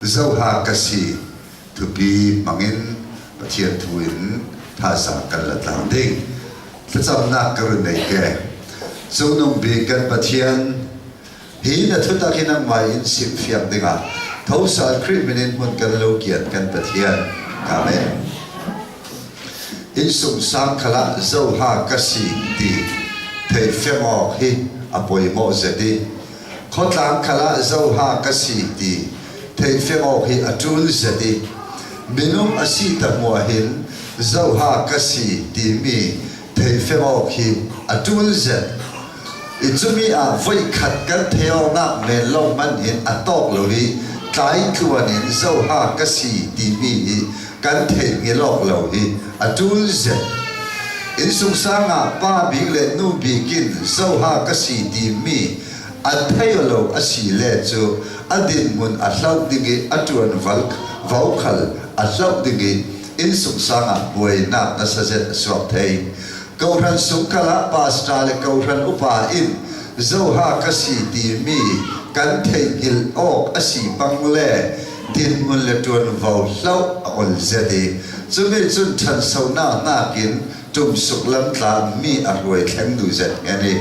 Zoha ka si thupi hmangin Pathian thu in thazaang kan la tlang ding. Thlacamnak ka run nei ke. Cungnung bik kan Pathian, hi na thutak hi nangmah in simfiang dingah thosal Khrih min in hmun kan lo kian kan Pathian. Amen. Inn sungsang khala zoha ka si ti thei fiang awk hi a poimawh zet i Khuatlang khal ah zoha ka si ti theihfiang awk hi a ṭul zet i minung a si ta hmuah hin zoha ka si timi theihfiang awk hi a ṭul zet i cumi ah voikhat kan theonak men lo hmanh in a tawk lo i tlaitluan in zoha ka si timi hi kan theih ngilawk lo hi a ṭul zet. Innsungsang ah pa bik le nu bik in zoha ka si timi an thei lo a si le cu a dinhmun a hloh ding i a ṭuan vokhal a hloh ding i innsungsang ah buainak nasa zet a chuak thei. Kohhran sungkal ah pastor le kohhran upa in zoha ka si timi kan theihngilh awk a si bang le dinhmun le ṭuanvo hloh a ol zet i cumi cun ṭhansonak nakin ṭumsuk lamtla mi a hruai thleng duh zet ngen i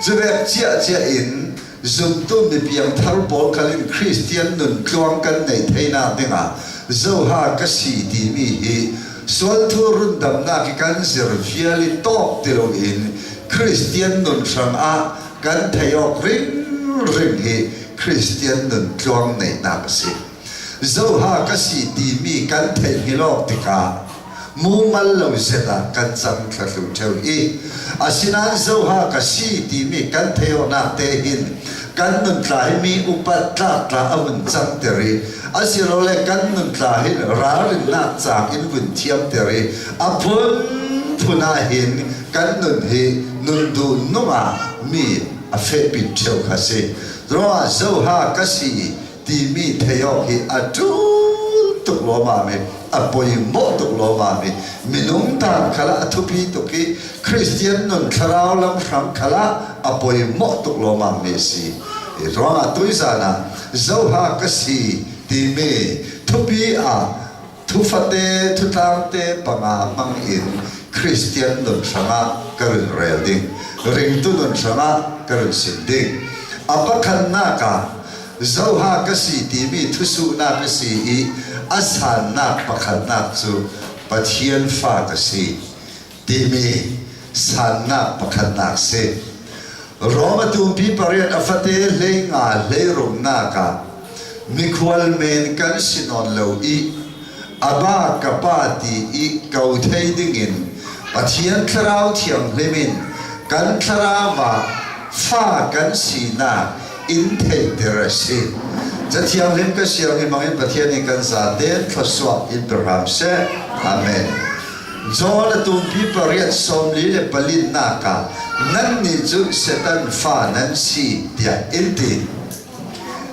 cuvek ciahcia in zumtu mi piangthar pawl khal in Kristian nun tluang kan nei theinak dingah zoha ka si timi hi sualthu rundamnak hi kan zir vial i tawk ti loin Kristian nun hrangah kan thei awk ringring hi Kristian nun tluang neihnak a si. Zoha ka si timi kan theihngilh awk tikah mumal lo zet ah kan cang thlatlu ṭheo i asinain zoha ka si timi kan theih awknak te hin kan nun tla hi mi upat tlak tla a vun cangter i asilole kan nun tla hin ralrinnak caang in vun thiamter i a phunphun ah hin kan nun hi nun duh nung ah mi a fehpit ṭheo kha si. Ruangah zoha ka si timi thei awk hi a ṭul tuk lawmam i a poimawh tuk lawmam i minung tan khal ah a thupi tuk i Christian nun thlarau lam hram khal ah a poimawh tuk lawmam mi a si. I ruangah tuizan ah zoha ka si timi thupi ah thufate thutlangte panga hmang in Christian nun hrangah ka run rel ding ringtu nun hrangah ka run sim ding a pakhatnak ah zoha ka si timi thusuhnak a si i a sannak pakhatnak cu Pathian fa ka si timi sannak pakhatnak si Roma tumpi pariat a fate hlei nga hlei rumnak ah mikhual men kan si nawn lo i Aba ka pa ti i ko thei dingin Pathian Thlarau Thianghlim in kan thlarau ah fa kan sinak in theihter a si. Cathianghlim ka siang hi mangin Pathian in kan zaten thluachuah in pe hram seh. Amen. John a tumpi pariat sawmli le palinnak ah nannih cu Satan fa nan si tiah in ti.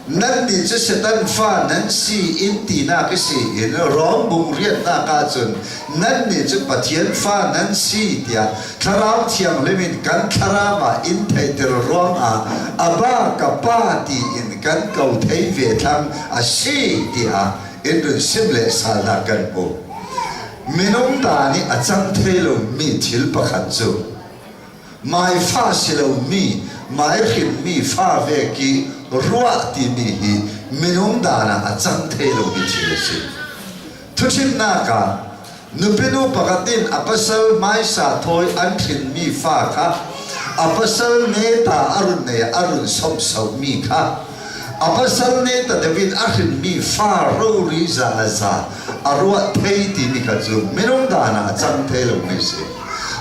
Nannih cu Satan fa nan si in tinak i si in Rom bung rianhnak ahcun nannih cu Pathian fa nan si tiah Thlarau Thianghlim in kan thlarau ah in theihter ruangah Abba ka Pa tiin kan ko thei ve thlang a si tiah in run sim le salnak kan hmu. Minung ta nih a cang thei lomi thil pakhat cu Mai fa si lomi, mai hrinmi fa vek i ruah timi hi minung dan ah a cang thai lomi thil a si. Thuṭhimnak ah nupinu pakhat in a pasal hmaisa thawi an hrinmi fa kha a pasal neta a run nei ah a run somsomi kha a pasal neta deuh in a hrinmi fa rori za za a ruah thei timi kha cu minung dan ah a cang thai lomi a si.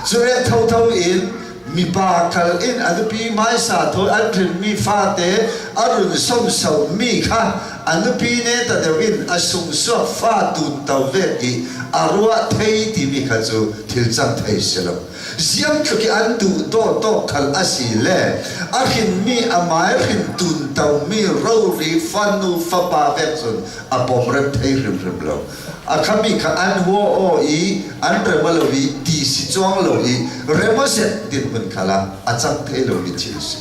Cule thotho in mipa kal in a nupi hmaisa thawl an hrinmi fate a run somsomi kha a nupi ne ta deuh in a sungsuak fa tunto vek i a ruah thei timi kha cu thil cang thei si lo. Ziam tluk i an duh dawtawk khal a si le a hrinmi a mai hrin tuntomi rori fanu fapa vek cun a pom rem thei hrimhrim lo. A khami kha an hua aw i an rem lo i ti si cuang lo i rem a set dirhmun khal ah a cang thai lomi thil a si.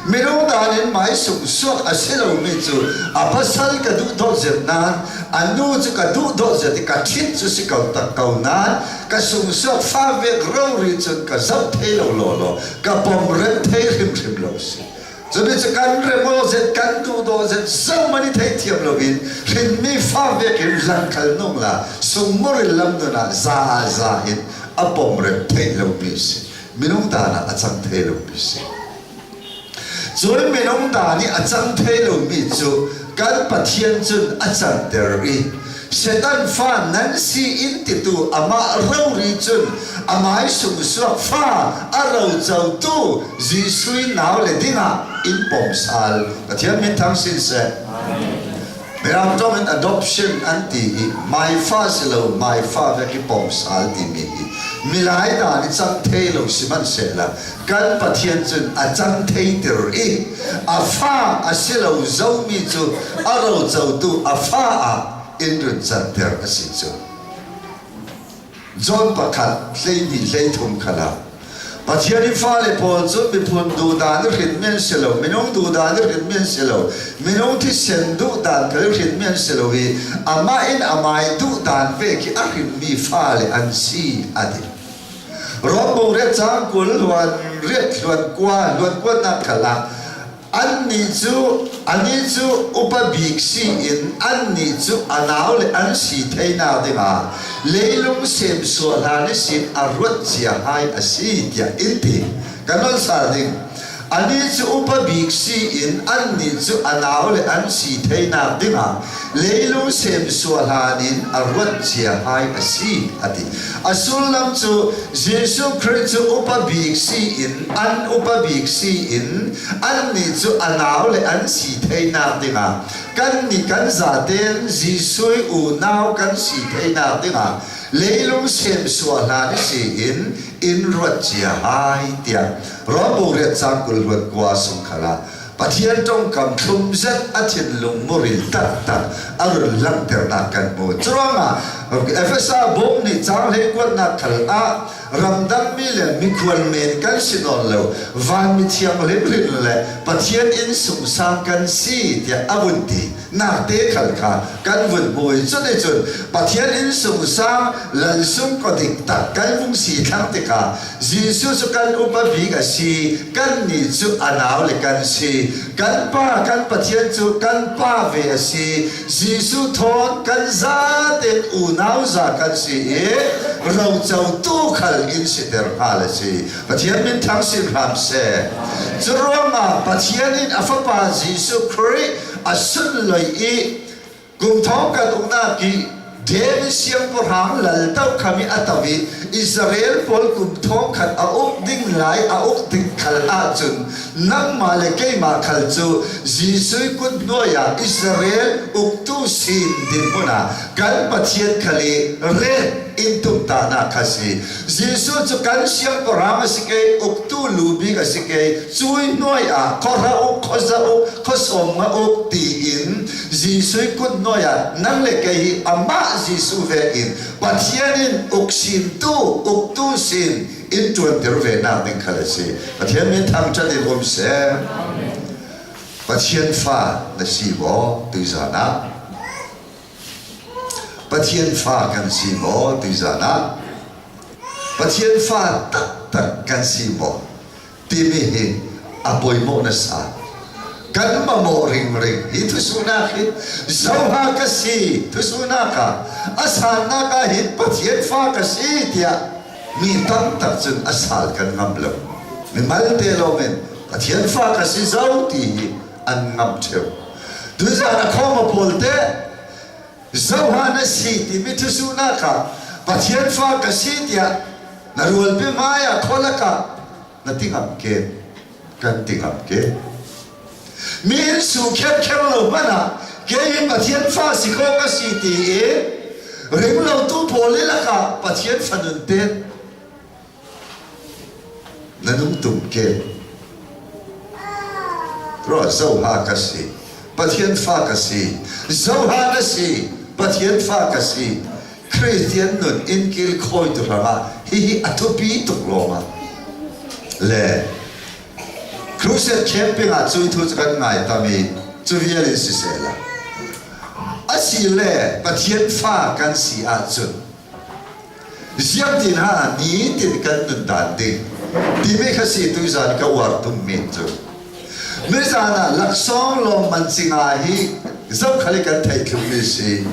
Minung dan in mai sungsuak a si lomi cu a pasal ka duh dawt zet nain a nu cu ka duh dawt zet i ka ṭhit cu si ko tak ko nain ka sungsuak fa vek rori cun ka zoh thei lo lawlaw ka pom rem thei hrimhrim lo si. Cubi cu kan remaw zet kan duh dawh zet zohmanh i theithiam loin hrinmi fa vek in langkhal nung la sungmuril lam nun ah za ah za in a pom rem theih lomi a si. Minung dan ah a cang thei lomi a si. Cun minung dan i a cang thei lomi cu kan Pathian cun a canter i Satan fa nan si in titu amah rori cun amai sungsuak fa a rocotu Jesuh nau le dingah in pom sal. Pathian min thang sin seh. Mirang tong in adoption an ti i mai fa si lo mai fa vek i pom sal timi hi milai dan i cang thei lo sihmanhsehlaw kan Pathian cun a cang theiter i a fa a si lo zomi cu a rocotu a fa ah in run canter a si cu. John pakhat 12 13 kha ah Pathian i fale pawl cu miphun duhdan i hrinmi an si lo, minung duhdan i hrinmi an si lo, minung thisen duhdan kha i hrinmi an si lo i amah in amai duhdan ve khi a hrinmi fale an si a ti. Rom bu riat cang 20 hluan riat hluan kua hluan kuatnak khal ah annih cu anih cu upa bik si in annih cu a nau le an si theinak dingah leilung semsua hlan i sin a ruat cia hai a si tiah in ti. Kan non sal ding. Anih cu upa bik si in annih cu a nau le an si theinak dingah leilung semsua hlan in a ruat cia hai a si a ti. A sullam cu Jesuh Khrih cu upa bik si in an upa bik si in annih cu a nau le an si theinak dingah kannih kan zaten Jesuh unau kan si theinak dingah leilung semsua hlan i si in in ruat cia hai tiah Rom riat cang 20 ruat kua sung khal ah Pathian tongkam thlum zet a thinlung muril taktak a run langhternak kan hmu. Curuangah Efesa bawm nih cang hlei kuatnak khal ah ramdangmi le mikhual men kan si nawn lo vanmi thianghlim rin le Pathian inn sungsang kan si tiah a vun ti. Nak te khal kha kan vun hmu i cuticun Pathian inn sungsang lal sung kawdik tak kan vung si thlang tikah Jesuh cu kan upa bik a si, kannih cu a naule kan si. Kan Pa, kan Pathian cu kan Pa ve a si. Jesuh thawn kan zaten unau za kan si i rocotu khal in siter hngal a si. Pathian min thang sin hram seh. Cu ruangah Pathian in a Fapa Jesuh Khrih a sunloi i Kum thong kan uknak i David siangpahrang lal to kham i a to i Israel pawl kum thong khat a uk ding lai a uk ding khal ahcun nangmah le keimah khal cu Jesuh kut hnuai ah Israel uktu sin dinhmun ah kan Pathian khal i ret in tumtahnak kha si. Jesuh cu kan siangpahrang a si ke, uktu lu bik a si ke, cui hnuai ah khuahra uk, khuaza uk, khuasawm nga uk tiin Jesuh kut hnuai ah nang le kei hi amah Jesuh ve in Pathian in uk sin tu, uktu sin in ṭuanter ve nak ding khal a si. Pathian min thangṭhat in um seh. Pathian fa na si maw tuzan ah? Pathian fa kan si maw tuzan ah? Pathian fa taktak kan si maw timi hi a pawimawh nasa. Kan mamawh ringring hi thusunak hi zoha ka si thusunak ah a sannak ah hin Pathian fa ka si tiah mi tamtak cun a sal kan ngam lo. Mi malte lawng in Pathian fa ka si zo ti hi an ngamh ṭheo. Tuzaan a khawma pawl teh zoha na si timi thusuhnak ah Pathian fa ka si tiah na rualpi hmai ah khualak ah na ti ngam ke kan ti ngam ke mi in su kher kher lo hmanh ah kei hi Pathian fa si ko ka si ti i ringlotu pawl i lakah Pathian fanun te Na nung tum ke. Ruah zoha ka si. Pathian fa ka si. Zoha na si. Pathian fa ka si. Christian nun in kil khawi tu hrangah hihi a thupi tuk lawngah le. Crusade camping ah cui thu cu kan ngai tam i cu vial in siseh la. Asi le Pathian fa kan si ahcun ziangtin ha nitin kan nun dan ding timi kha si tuizan ka uar tummi cu. Nizan ah laksawng lawmman cinga hi zohkhal i kan theih thlumi si.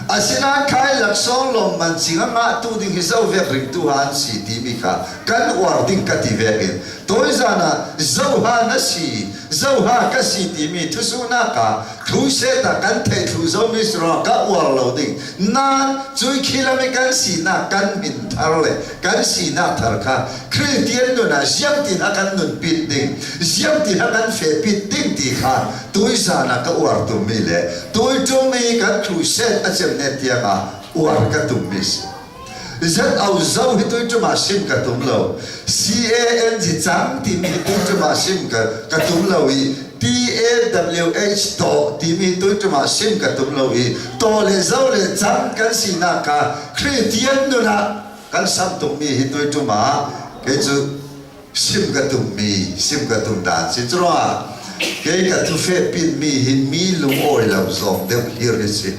Asinain khai laksawng lawmman cing a ngahtu ding hi zovek ringtu ha an si timi kha kan uar ding ka ti vek in tawizan ah zoha na si zoha ka si timi thusuhnak ah thu set ah kan theih thlu zomi ruang ka uar lo ding nain cui khilam i kan sinak kan min thar le kan sinak thar kha Kristian nun ah ziangtin a kan nunpit ding ziangtin a kan fehpit ding ti kha tuizan ah ka uar tummi le tuiṭum i kan crusade a cemne tiang ah uar ka tummi si. Zat au zo hi tuiṭum ah sim ka tum lo. CANG cang timi hi tuiṭum ah sim ka, ka tum lo i TAWH to timi tuiṭum ah sim ka tum lo i to le zo le cang kan sinak kha Kristian nun ah kan sam tummi hi tuiṭum ah kei cu sim ka tummi sim ka tum dan si curuangah kei ka thufe pinmi hi mi lungawi lo zawng deuh hlir hi si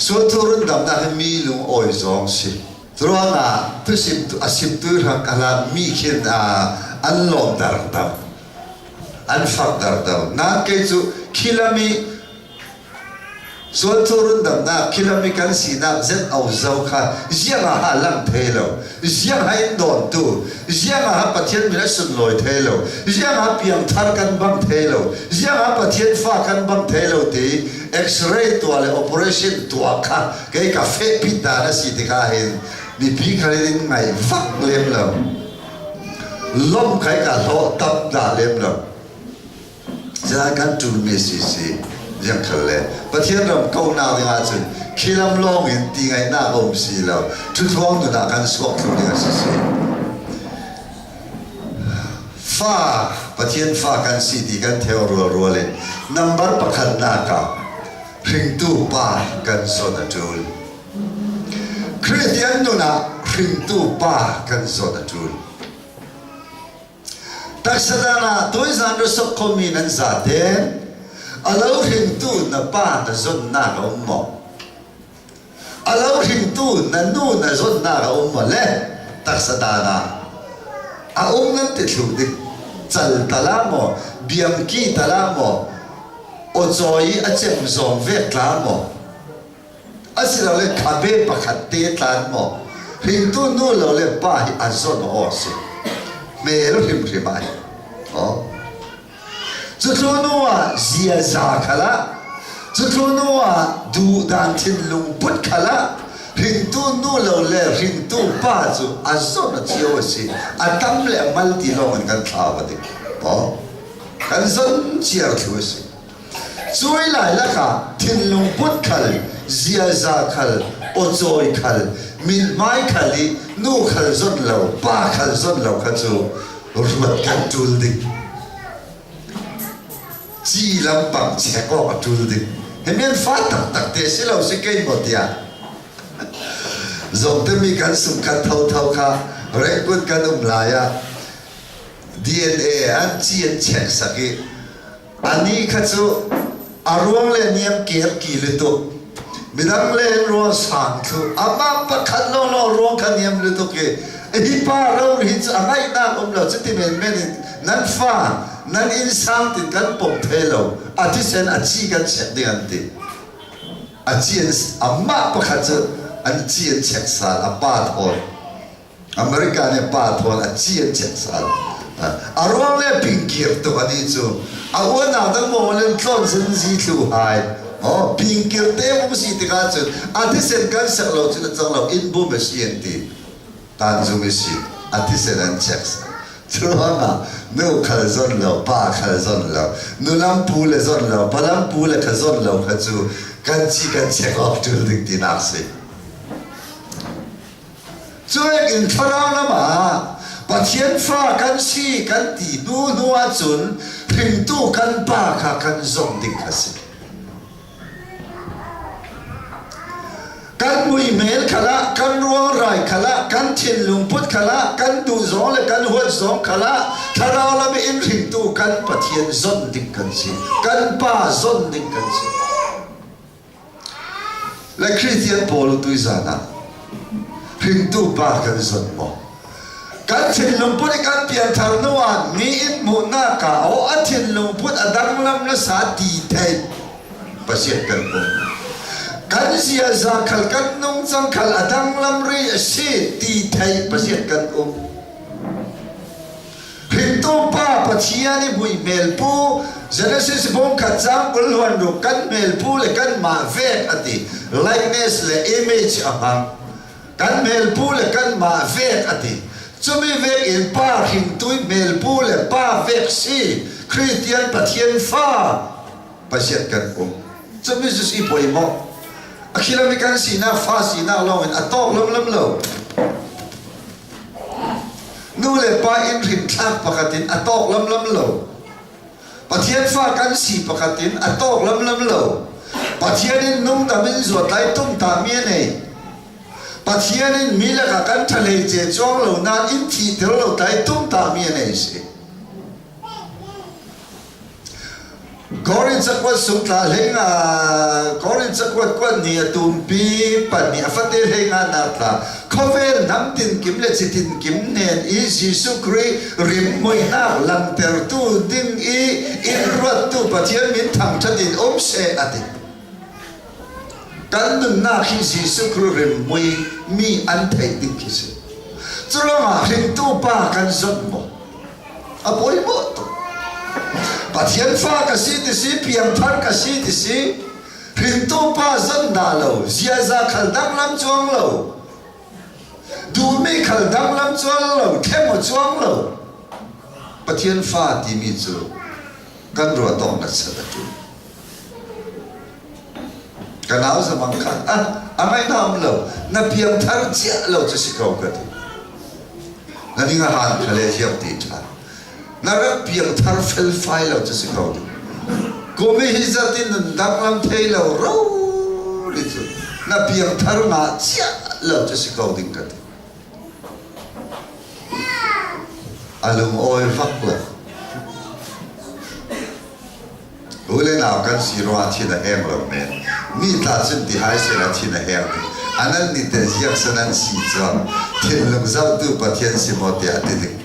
sualthur damnak hi mi lungawi zawng si curuangah thusim a simtu hrang kala mi khin an lawm dar dam an fak dar dam na kei cu khilami Sualcu rundamnak khilam i kan sinak zet au zo kha ziang ah ha lang thei lo, ziang ha in dawntu, ziang ah ha Pathian min a sunlawi thei lo, ziang ah piangthar kan bang thei lo, ziang ah Pathian fa kan bang thei lo ti X-ray tuah le operation tuah kha kei ka fehpi dan a si tikah hin mipi kha in ngai vak lem lo. Lom kai ka hlawh tam dah lem lo. Zeidah kan ṭulmi si si ziangkhal le Pathian ram kohnak ding ahcun khilam lawng in ti ngaihnak a um si lo. Ṭhuthuang nun ah kan suak thlu ding a si si. Fa, Pathian fa kan si ti kan theo rual rual in number pakhatnak ah hringtu pa kan zawn a ṭul. Christian nun ah hringtu pa kan zawn a ṭul. Taksadan ah tuizan rasok khomi nan zate a lo hringtu na pa na zonnak a um maw? A lo hringtu na nu na zonnak a um maw le taksadan ah a um nan ti thlu dik cal tala maw biangki tala maw aw cawi a cem zawng vek tla maw Asilole khabe pakhat te tlan maw hringtu nu lo le pa hi a zawn aw si hmel hrimhrim ai oh cuthlu nu ah ziaza khala cuthlu nu ah duhdan thinlung put khala hringtu nu lo le hringtu pa cu a zawn a cio a si a tam le a mal ti lawng in kan thlau a dik oh kan zon ciar thlu a si Cuai lai lakah thinlung put khal, ziaza khal, awcawi khal, mithmai khal i nu khal zon lo, pa khal zon lo kha cu ruat kan ṭul ding. Ci lampang chek awk a ṭul ding. Hi men fa taktak te si lo si kei maw tiah. Zongtemi kan sungkhat thotho kha rengkut kan um lai ah DNA an ci an chek sak i Anih kha cu a ruang le niam ker ki lutuk. Midang le an ruang sang thlu. Amah pakhat lawnglawng ruang kha niam lutuk i hi pa ro hi cu a ngaihnak um lo cuti menmen in nan fa nan inn sang tin kan pom thei lo a thisen a ci kan chek ding an ti a ci an amah pakhat cu an ci an chek sal a pa thawn America nih pa thawn a ci an chek sal. A ruang le pingkir tuk ani cu. A uanak dang maw len tlawn zin zi thlu hai. Oh, pingkir te mung si tikah cun a thisen kan sek lo cun a cang lo in bum a si an ti. Tanzung i si a thisen an chek sal. Curuangah nu khal zon lo, pa khal zon lo, nu lampu le zon lo, pa lampu le kha zon lo kha cu kan ci kan chek awk ṭul ding tinak si. Cuek in thlarau lam ah Pathian fa kan si kan ti hnu hnu ahcun hringtu kan pa kha kan zong ding a si. Kan mui muihmel khal ah, kan ruangrai khal ah, kan thinlung put khal ah, kan duh zong le kan huat zong khal ah, thlarau lam in hringtu kan Pathian zonh ding kan si. Kan Pa zonh ding kan si. Le Christian pawl tuizan ah hringtu pa kan zonh maw? Kan thinlung put i kan pianthar hnu ah mi in hmuhnak ah aw a thinlung put a danglam le sa ti theih Pathian kan um. Kan ziaza khal kan nungcang khal a danglam ri a si ti theih Pathian kan um. Hringtu Pa Pathian i muihmel pu Genesis bung khat cang 20 ruk kan hmel pu le kan mah vek a ti likeness le image a hmang. Kan hmelpu le kanmah vek a ti. Cumi vek in pa hringtu i hmelpu le pa vek si Christian Pathian fa Pathian kan um. Cumi cu si poi maw? A khilam i kan sinak fa sinak lawng in a tawk lamlam lo. Nu le pa in hrimthlak pakhat in a tawk lamlam lo. Pathian fa kan si pakhat in a tawk lamlam lo. Pathian in nungdam in zuat lai tumta mi a nei. Pathian in mi lakah kan ṭhalei ce cuang lo nain in thihter lo tai tumta mi a nei si. Korin cakuat sungtla hlei nga Korin cakuat kuat ni a tumpi pan nih a fate hlei nga nak tla khawvel hnam tin kim le chitin kim nen i Jesuh Khrih rimhmuinak langhtertu ding i in ruattu Pathian min thangṭhat in um seh a ti. Kan nunnak hi Jesuh Khrih rimhmui mi an theih ding khi si. Curuangah hringtu pa kan zumh maw? A pawimawh tuk. Pathian fa ka si ti si, piangthar ka si ti si, hringtu pa zon dah lo, ziaza khal danglam cuang lo, duhmi khal danglam cuang lo, thleng aw cuang lo. Pathian fa timi cu kan ruah tawk na chat a ṭul. Ka nau zamang kha ah a ngainam lo, na piangthar ciah lo cu si ko ka ti. Na ning a han kha le hiam ti ṭhan. Na rak piangthar felfai lo cu si ko ding. Kum hi zat in nun danglam thei lo ro ri cu na piangthar nga ciah lo cu si ko ding ka ti. A lung awi vak lo. U le nau kan si ruangah thin a heng lo men. Mi tla cun ti hai seh thin a heng ti. Anan ni te ziak san an si chuang. Thinlung zohtu Pathian si maw tiah ti ding.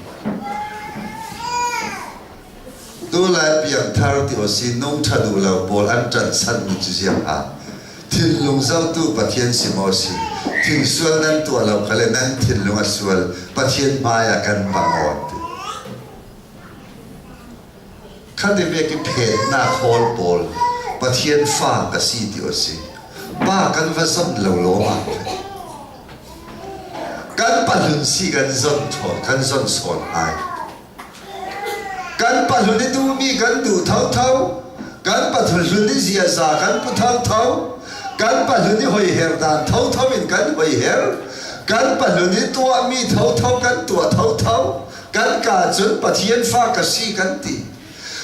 Tu lai piangthar ti o si nung ṭha duh lo pawl an ṭanh san mi cu ziang ha. Thinlung zohtu Pathian si maw si. Thil sual nan tuah lo kha le nan thinlung a sual Pathian hmai ah kan bang awn ti. Khati vek i phennak hawl pawl Pathian fa ka si ti a si. Pa kan va zon lo lawng ah kan pahlun si kan zon thawn kan zon sawn ai. Kan pahlun i duhmi kan duh thotho, kan pahlun i ziaza kan pu thotho, kan pahlun i hoiher dan thotho in kan hoiher, kan pahlun i tuahmi thotho kan tuah thotho, kan ka cun Pathian fa ka si kan ti.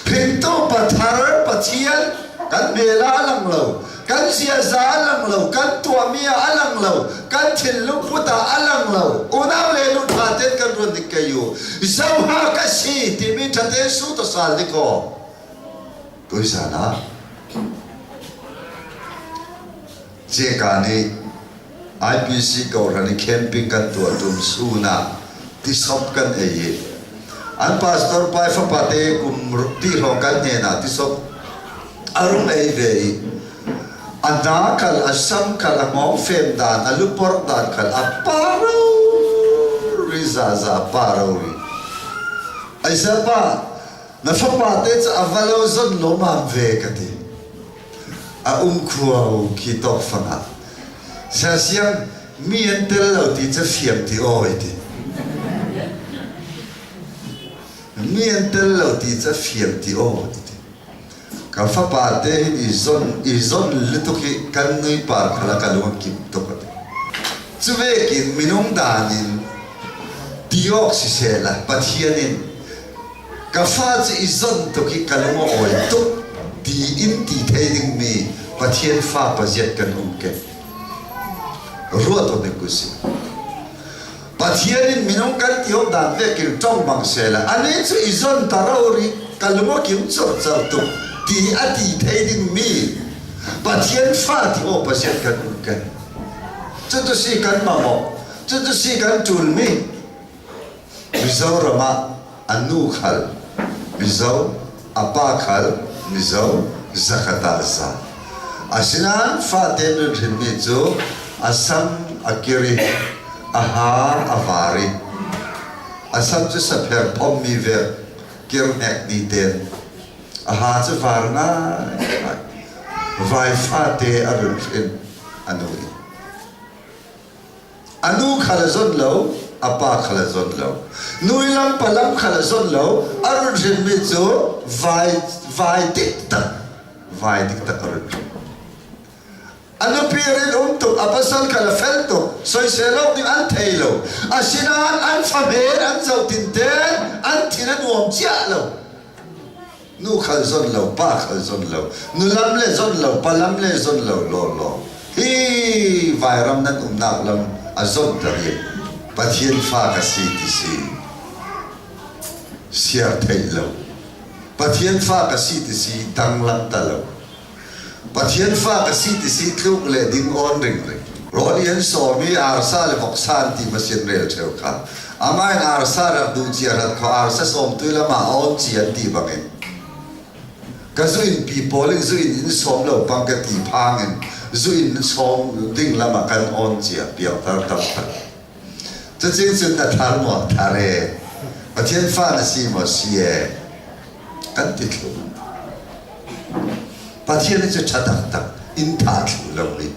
Hringtu pathar Pathian kan hmel ah a lang lo, kan ziaza a lang lo, kan tuahmi ah a lang lo, kan thinlung put ah a lang lo. Unau le nu ṭha ten kan ruan dik kei u. Zoha ka si timi ṭhate su to sal dik aw. Tuisan ah Ceka nih IPC kawhhran i camping kan tuah tum sun ah tisop kan ei i an pastor pa fapa te kum ti hrawng kan hnen ah tisop a rung ei ve i a hna khal a sam khal a hngawng fem dan a lupor dan khal a paro ri zaza paro ri ai sa pa na fapa te cu a va lo zon lo mam ve ka ti A um khuau khi tawkfang ah siasiang mi an tel lo ti cu fiam ti awi ti. Mi an tel lo ti cu fiam ti aw ti. Ka fapa te hin i zon i zon lutuk hi kan nui par khala ka lung a kim tuk ati. Cu vekin minung dan in ti awk siseh la Pathian in Ka fa cu i zonh tuk i ka lung a awi tuk ti in ti thei dingmi Pathian fa paziat kan um ke. Ruah to ning ku si. Pathian in minung kan ti awk dan vekin ṭong bang sehla ani cu i zon taro ri ka lung a kim chorchor tuk ti a ti thei ding mi Pathian fa ti aw Pathian kan um ken. Cutu si kan mamawh, cutu si kan ṭulmi. Mizoram ah a nu khal Mizo, a pa khal Mizo, zakhat ah za. Asinain fate nun hrinmi cu a sam a kir i a ha a var i a sam cu sapher phommi vek kir hnek ni ten a ha cu var ngai vai fate a run hrin a nu i A nu khal a zawt lo, a pa khal a zawt lo. Nui lam palam khal a zawt lo, a run hrinmi cu vai, vai dik tak, vai dik tak a run hrin. A nupi rin um tuk, a pasal khal a fel tuk, soisel awk ding an thei lo. Asinain an fahmen an zoh tinten, an thin a nuam ciah lo. Nu khal zon lo, pa khal zon lo, nulam le zon lo, palam le zon lo lawlaw. Hi vairam nan umnak lam a zon ta rian. Pathian fa ka si ti si. Siar theih lo. Pathian fa ka si ti si danglam ta lo. Pathian fa ka si ti si tluk le ding awn ring ring. Rawl i an sawm i arsa le voksa an ti masin rel ṭheu kha. Amah in arsa rak duh cia rat kho arsa sawmtu lam ah awn ci an ti bangin. Ka zu in pi pawl in zu in in sawm lo pang ka ti phang in zu in sawm ding lam ah kan awn cia piangthar tam tak. Cucing cun na thar maw thar e Pathian fa na si maw si e kan ti thlu. Pathian cu ṭha taktak in tha thlu lo i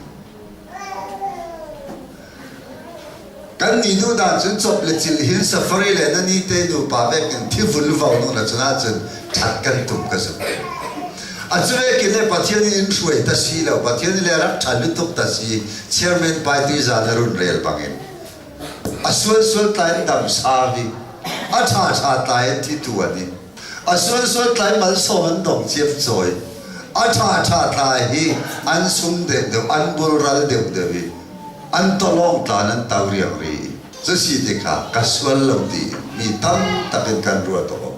kan ni nu dan cun cop le cil hin safari le na ni te nu pa vek in thi vul vo nu na cun ahcun ṭhat kan tum ka zum. A cu ve kin le Pathian in hruai ta si lo Pathian le rak ṭha lutuk ta si chairman pai tu zan a run rel bangin a sual sual tlai in dam savi a ṭha ṭha tlai in thi tuan i a sual sual tlai malsawm an dong ciam cawi a ṭha ṭha tlai hi an sum deuh deuh an bulral deuh deuh i an tolong tlan an to riang ri cu si tikah ka sual lo ti mi tam takin kan ruat awk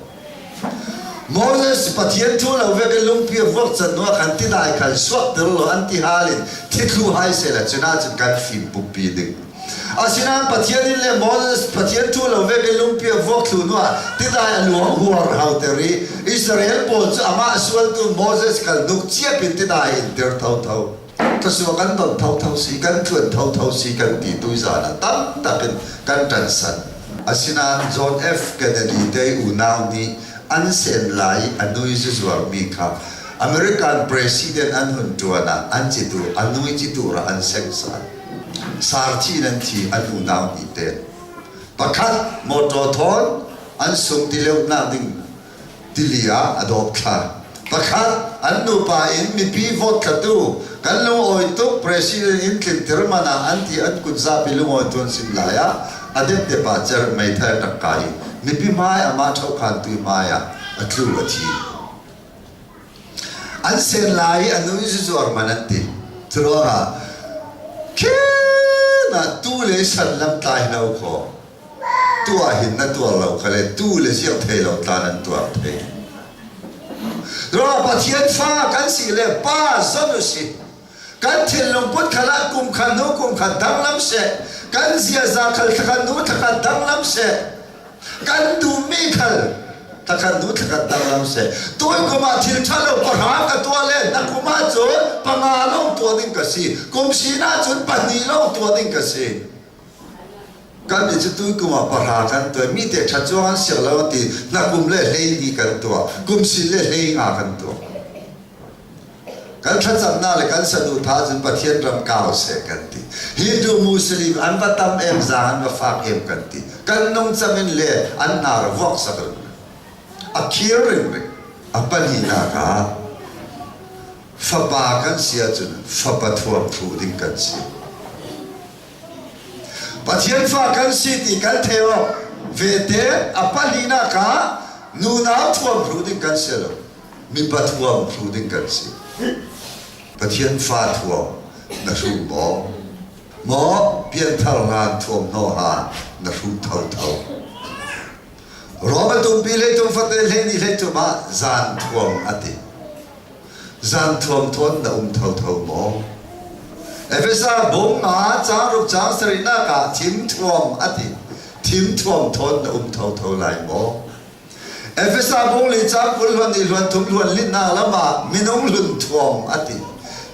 Moses Pathian thu lo vek in lungpi a vuak can hnuah khan tidai khan suakter law an ti hal in thithlu hai sehla cun ahcun kan fim pumpi ding. Asinain Pathian in le Moses Pathian thu lo vek in lungpi a vuak thlu hnuah tidai a luang huar hauter i Israel pawl cu amah sualtu Moses kal nuk ciap in tidai in tir thotho. Thluachuah kan don thotho si, kan tluan thotho si kan ti tu zan ah tam takin kan ṭan san. Asinain John F. Kennedy te unau nih an sen lai i a nui zuzuarmi kha American President an hun ṭuan ah an citu a nui citur ah an sengsan. Sarthi in an thi an unau nih ten. Pakhat motor thawn an sung ti leunak ding tili ah a dawp thla. Pakhat an nupa in mipi vote thlatu kan lungawi tuk president in tlinter man ah an ti an kut zapi lungawi tuan sim lai ah a depdep ah cer meithal rak kai i mipi hmai amah ṭhokhan tu hmai ah a tlu a thi. An sen lai i a nu in zuzuar man an ti. Curuangah khin ah tu le san lam tlai lo khaw tuah hin na tuar lo kha le tu le ziang thei lo tlan an tuar thei. Ruah Pathian fa kan si le pa zon u si. Kan thinlung put khal ah kum khat hnu kum khat danglam seh. Kan ziaza khal thlakhat hnu thlakhat danglam seh. Kan duhmi khal thlakhat hnu thlakhat danglam seh. Tuan kum ah thil ṭha lo pahra ka tuah le na kum ah cun panga lawng tuah ding ka si. Kum sin ah cun pahnih lawng tuah ding ka si. Kan nih cu tuikum ah pahra kan tuah mi te ṭhat cuang an siang lo ti na kum le hlei ni kan tuah kum sin le hlei nga kan tuah kan thlacamnak le kan saduhthah cun Pathian ram kau seh kan ti Hindu Muslim an va tam em zaang an va fak em kan ti kan nungcang in le an hnar vuak sak ring a khir ring ring a pahnihnak ah fapa kan si ahcun fapa thuam thlu ding kan si Pathian fa kan si ti kan thei awk vete a pahnihnak ah nunau thuam hru ding kan si lo mipa thuam hru ding kan si Pathian fa thuam na hru maw? Maw pianthar hlan thuamhnaw ha na hruh thotho. Rome tumpi hleitum fate hleini hleitum ah zan thuam a ti. Zan thuam thawn na um thotho maw? Efesa bung nga caang ruk caang sarihnak ah thim thuam a ti. Thim thuam thawn na um thotho lai maw? Efesa bung li caang 20 hluan i hluan thum hluan linnak lam ah minung hlun thuam a ti.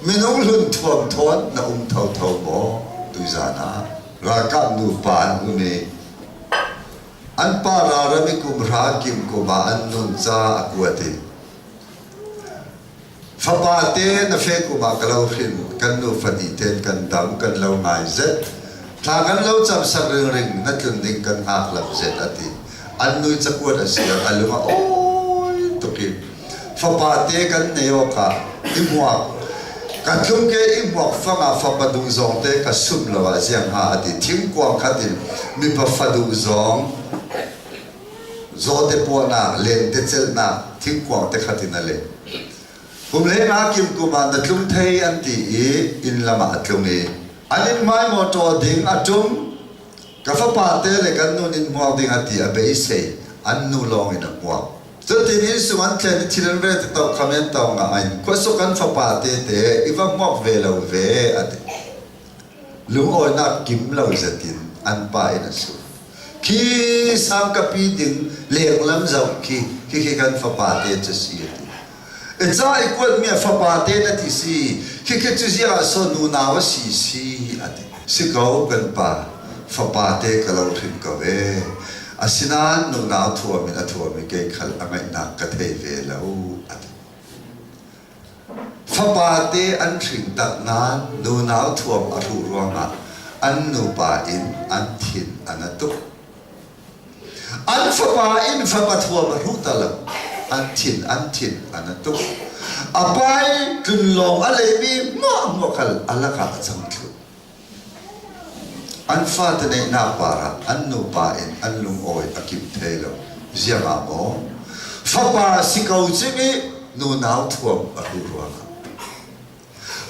Minung hlun thuam thawn na um thotho maw? Tuizan ah ralkap nupa an um i an pa ralram i kum hra kim kum ah an nun ca a kuat i Fapa te na fe kum ah ka lo hrin kan nu fani ten kan dam kan lo ngai zet thla kan lo cam sak ringring na tlun ding kan hngak lam zet a ti an nui cakuat a si a lung a awi tuk i fapa te kan nei awk ah i hmuak ka tlung ke i hmuak fang ah fapa duh zawng te ka sum lo ah ziang ha a ti thingkuang khat in mipa fa duh zawng Zawte puahnak, lente celhnak, thingkuang te khat in a leh. Kum le nga kim kum ah na tlung thei an ti i inn lam ah a tlung i an inn hmai motor ding a ṭum. Ka fapa te le kan nun in hmuak ding a ti a beisei an nu lawng in a hmuak. Cutin inn sung an thlen i thil an re ti to kham en to nga in khuasuk an fapa te te i va hmuak ve lo ve a ti. Lungawinak kim lo zet in an pa in a sung. Khi sangkapi ding lenglam zoh khi khikhi kan fapa te cu si a ti. E ca i kuatmi a fapa te na ti si khikhi cu ziang ah so nunau a si si a ti. Si ko kan pa fapa te ka lo hrim ko e. Asinain nunau thuam in a thuam i kei khal a ngaihnak ka thei ve lo a ti. Fapate an hring tak nain nunau thuam a hruh ruangah an nupa in an thin a na tuk. An fapa in fapa thuam a hruh ta lo. An thin an thin a na tuk. A pa i tlun lawng a leimi hmuahhmuah khal a lakah a cang thlu. An fate neihnak par ah an nupa in an lungawi a kim thai lo. Ziang ah maw? Fapa si ko cing i nunau thuam a hruh ruangah.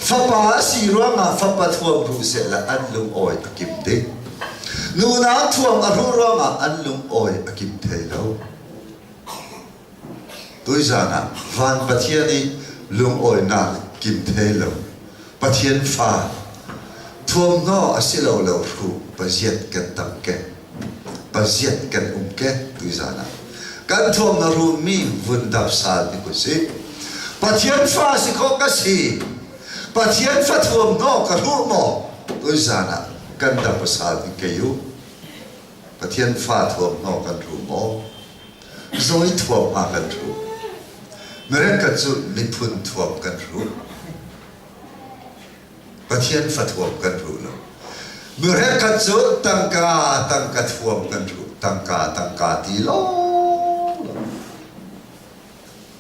Fapa a si ruangah fapa thuam hruh sehla an lungawi a kim ding. Nunau thuam a hruh ruangah an lungawi a kim thai lo. Tuizan ah van Pathian i lungawinak kim thai lo. Pathian fa thuamhnaw a si lo lo hruh paziat kan tam ke paziat kan um ke tuizan ah kan thuamhnaw rummi vun dap sal ni ku si Pathian fa si khawh ka si Pathian fa thuamhnaw ka hruh maw tuizan ah kan dap sal ni ke u Pathian fa thuamhnaw kan hruh maw Zawi thuam hma kan hruh. Mirengkhat cu miphun thuam kan hruh. Pathian fathuam kan hruh lo. Mirengkhat cu tangka tangka thuam kan hruh. Tangka tangka ti lawng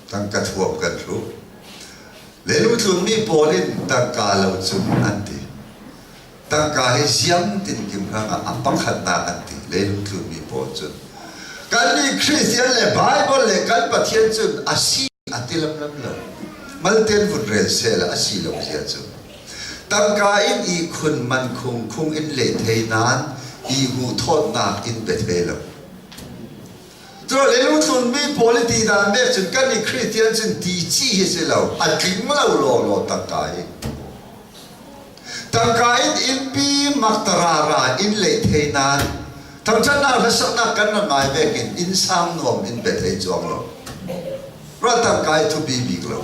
tangka thuam kan hruh. Lelu tlunmi pawl in tangka lo cun an ti. Tangka hi ziam tinkim hrangah a pakhatnak an ti leilung tlunmi pawl cun. Kannih Christian le Bible le kan Pathian cun a si a ti lamlam lo. Malten vun rel sehla a si lo zia cu. Tangka in i khun man khung khung in le thei nain i hmuh thawtnak in pe thei lo. Cu leilung tlunmi pawl i ti dan bek cun kan i Christian cun ti ci hi si lo a tling lo law law tangka hi. Tangka in innpi maktarara in lei thei nain thangṭhatnak hlasaknak kan rak ngai bek in inn sang nuam in pe thei cuang lo. Ral tangka i thupi bik lo.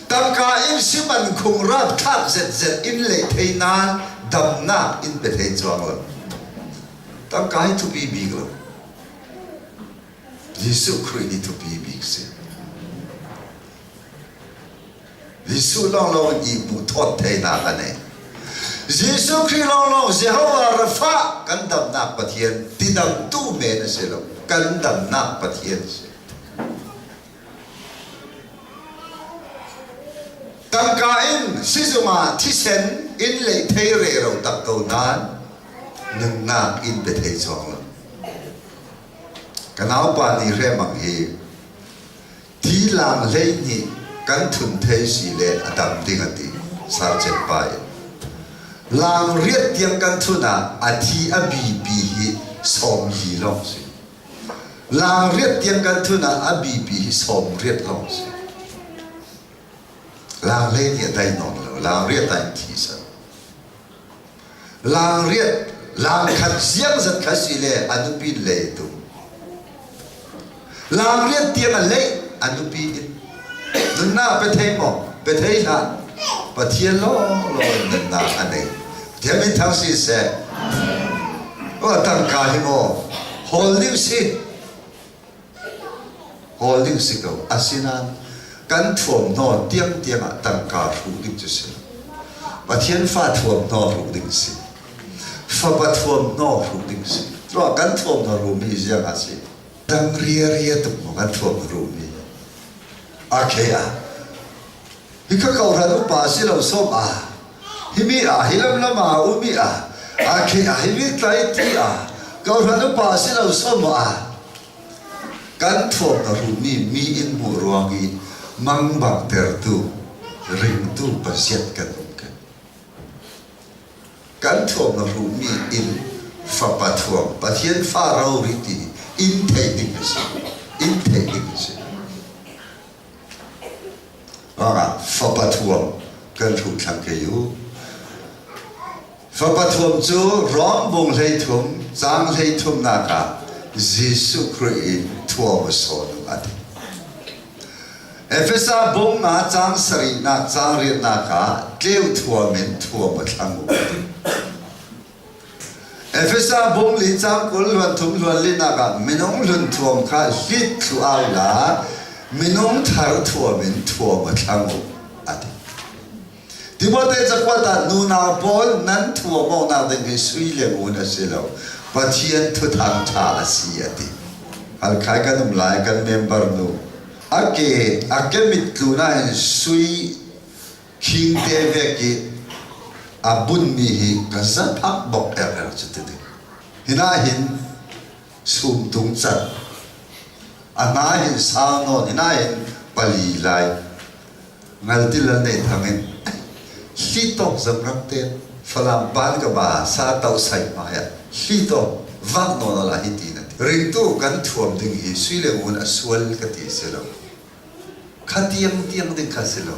Tangka in siman khung rapthlak zetzet in lei thei nain damnak in pe thei cuang lo. Tangka hi thupi bik lo. Jesuh Khrih hi thupi bik si. Jesuh lawnglawng in i hmuh thawt theinak a nei. Jesuh Khrih lawnglawng Jehovah Rafa kan damnak Pathian tidamtu men a si lo kan damnak Pathian a si. Tangka in sizung ah thisen in lei thei re ro tak ko nain nunnak in pe thei chuak lo. Ka naupa nih hremang hi Tilang 12 kan thun thei si le a dam ding a ti. Sergeant pa in. Lang riat tiang kan thun ah a thi a BP hi 40 lawng si. Lang riat tiang kan thun ah a BP hi 80 lawng si. Lang le nih a dai nawn lo. Lang riat ah in thi san. Lang riat, lang khat ziang zat kha si le a nupi lei tu. Lang riat tiang a leih a nupi in. Nunnak pe thei maw? Pe thei hlah. Pathian law law in nunnak a nei. Pathian min thang si seh. O tangka hi maw hawl ding si. Hawl ding si ko. Asinain kan thuamhnaw tiangtiang ah tangka hruh ding cu si lo. Pathian fa thuamhnaw hruh ding si. Fapa thuamhnaw hruh ding si. Cuah kan thuamhnaw hruhmi ziang a si. Dang riaria tuk maw kan thuamhnaw hruhmi. Okay ah. Hika kohhran upa si lo som ah. Himi ah hi lam lam ah umi ah. Akhe ah himi tlai ti ah. Kohhran upa si lo som ah. Kan thuam na ruhmi mi in hmuh ruang i mangbang tertu ringtu pasiat kan um kan. Kan thuam na ruhmi in fapa thuam Pathian fa rori ti in theih ding a si. In theih ding a si. Ruangah fapa thuam kan hruh thlang ke u. Fapa thuam cu Rom bung 13 caang 33nak ah Jesuh Khrih in thuam a sawn a ti. Efesa bung nga caang sarihnak caang riatnak ah tleu thuam in thuam a thlang u a ti. Efesa bung li caang 20 hluan thum hluan linak ah minung hlun thuam kha hlit thlu au la minung thar thuam in thuam a thlang u a ti. Timote cakuat ah nunau pawl nan thuamawknak ding hi sui le ngun a si lo. Pathian thuthang ṭha a si a ti. Halkhai kan um lai kan member nu. A ke a ke mit tlu nain sui khing te vek i a bunmi hi ka zaphak bok er er cu ti ding. Hina hin sumtung cat a hna hin sau nawn hina hin pali lai ngaltil an nei thang in hli tawk zam rak te Falam pan ka ba sa to sai hmai ah hli tawk vak nawn ala hi ti na ti ringtu kan thuam ding hi sui le ngun a sual ka ti si lo kha tiang tiang ding kha si lo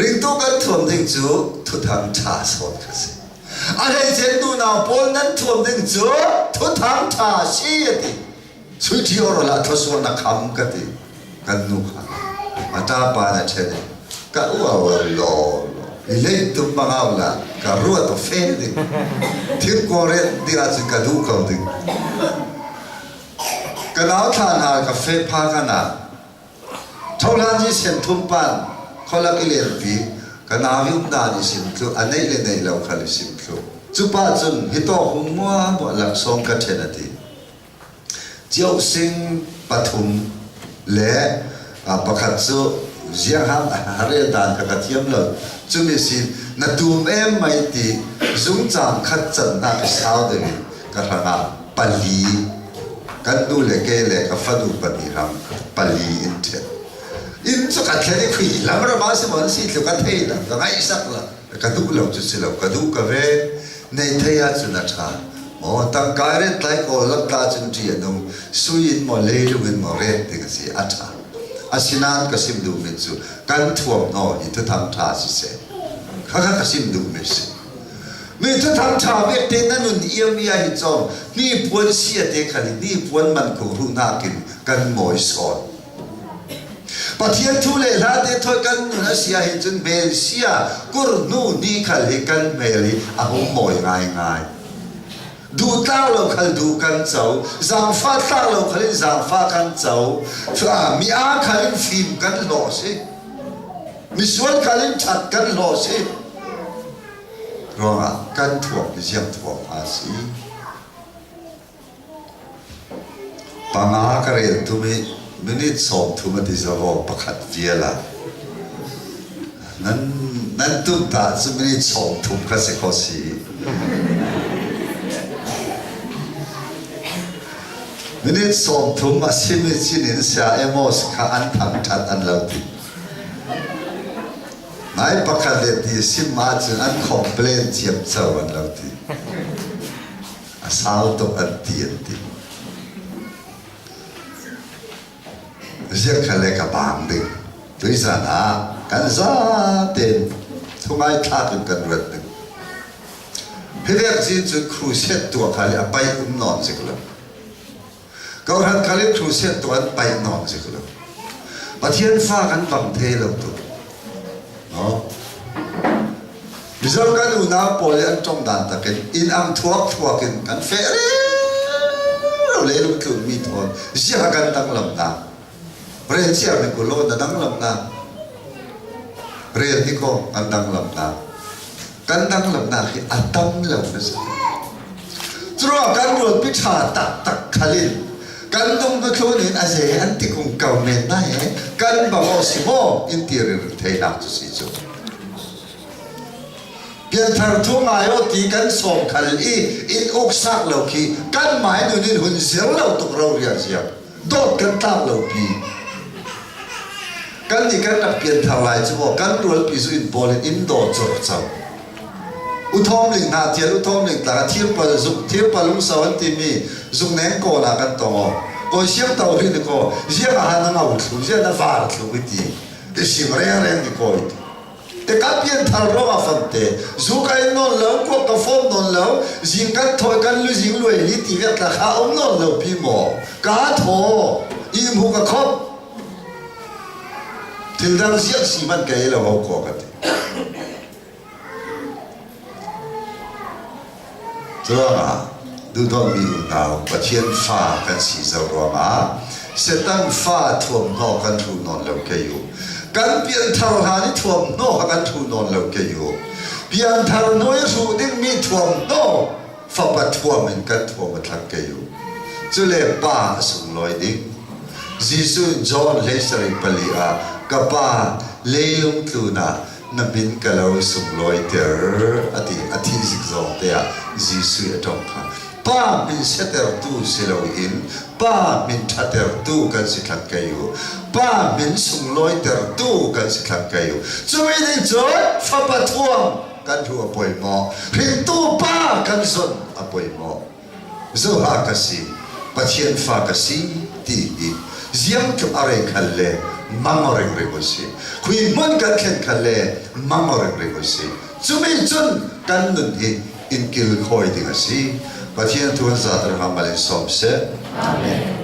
ringtu kan thuam ding cu thuthang ṭha sawn kha si a hleice nunau pawl nan thuam ding cu thuthang ṭha si a ti Suiṭhi awrawl ah thawsuah na kham ka ti. Kan nu kha a ṭapa na ṭhen i ka uau law i leitum bangau la ka ruat o fel ding. Thingkuang rian ding ahcun ka duh ko ding. Ka nau thla hna ka fe pha ka na. Thohlan hi senthum pan kholak i lenpi ka nau i um dan i sim thlu a neih le neih lo khal i sim thlu. Cu pa cun hi tawk hung mua mua laksawng ka ṭhen a ti. Ciausing pathum le pakhat cu ziangham a rel dan kha ka thiam lo. Cumi sin na tum em mai ti zungcang khat cannak i sau ding in ka hrangah pali kan nu le ke le ka fanu pahnih ram pali in ṭhen. Inn cu ka thlen i khui lam ram ah si maw an si thlu ka thei lo ka ngaihsak lo. Ka duh lo cu si lo ka duh ka ve. Nei thei ahcun a ṭha. Maw tangka ret tlai kawl lakka cun ṭih a nung. Sui in maw leilung in maw ret ding a si a ṭha. Asinain ka sim duhmi cu kan thuamhnaw hi thuthang ṭha siseh. Khakha ka sim duhmi si. Mi thuthang ṭha vek te na nun iam ia hi cawm hnipuan sia te khal hi hnipuan man kung hruh nakin kan mawi sawn. Pathian thu le hla te thoi kan nun a sia hi cun hmel sia kurhnu ni khal hi kan hmel hi a hung mawi ngaingai. Duh tlak lo khal duh kan co, zaangfah tlak lo khal in zaangfah kan co, mi aa khal in fim kan hlawh si. Misual khal in ṭhat kan hlawh si. Ruangah kan thuam hi ziang thuam a si. Panga ka rel tum i minute 30 a ti zaw pakhat vial ah nan nan tum ta cu minute 30 kha si kho si. Minute 30 a simi chin in sia Amos kha an thangṭhat an lo ti. Nai pakhat le ti sim ahcun an complain ciamco an lo ti. A sau tuk an ti an ti. Ziak kha le ka bang ding. Tuizan ah kan zaten thungai thlak in kan ruat ding. Hi vek zin cun crusade tuah kha le a pai um nawn zik lo. Kohhran khal in crusade tuah an pai nawn zik lo. Pathian fa kan bang the lo tu. No? Mizo kan unau pawl i an tong dan takin inn ang thuak thuak in kan feh reu le lungtlun mi thawn zia kan danglam na rel cia mi kulo na danglam na rel hi ko kan danglam na kan danglamnak hi a tam lo na si. Curuang kan rualpi ṭha taktak khal in kan dung thlun in a ze an ti kung ko men na he kan bang aw si maw in ti rir theinak cu si cu. Pianthar thu ngai aw ti kan sawm khal i in uk sak lo khi kan mai nun in hun zir lo tuk ro rian ziang. Dawt kan tlak lo pi. Kan nih kan rak pianthar lai cu maw kan rualpi zu in pawl in in daw cor cang. Uthawm ling hna tial uthawm ling tlak a thirpal zuk thirpal lungso an timi zungneng kawl ah kan tong aw. Kawi siang to rin ko ziang ah na ngau thlu ziang na var thlu i ti ti sim reng reng ni kawi ti. Te ka pianthar ruang ah fante zu ka in nawn lo kuak ka fawm nawn lo zing kan thawi kan lu zing luai li ti vek tla kha um nawn lo pi maw ka thaw i mu ka khop thil dang ziak si man ka ei lo ho ko ka ti. Curuangah duhdawtmi unau Pathian fa kan si zau ruangah Satan fa thuamhnaw kan thu nawn lo kei u. Kan pianthar hlan i thuamhnaw kha kan thu nawn lo kei u. Pianthar hnu i hruh dingmi thuamhnaw fapa thuam in kan thuam a thlang kei u. Cule pa a sunglawi ding. Jesuh John 14 ah ka pa leilung tlun ah na min ka lo sunglawiter a ti. A thih zik zong te ah Jesuh a tong kha. Pa min setertu si loin pa min ṭhatertu kan si thlang kei u. Pa min sunglawitertu kan si thlang kei u. Cumi nih cun fapa thuam kan hu a poi maw? Hringtu pa kan zon a poi maw? Zoha ka si, Pathian fa ka si ti hi ziang tluk a rei khal le mang ringring u si. Khui hmun kan thlen khal le mang ringring u si. Cumi cun kan nun hi in kilkhawi ding a si. Pathian thu an zat rangah mal in sawm seh. Amen.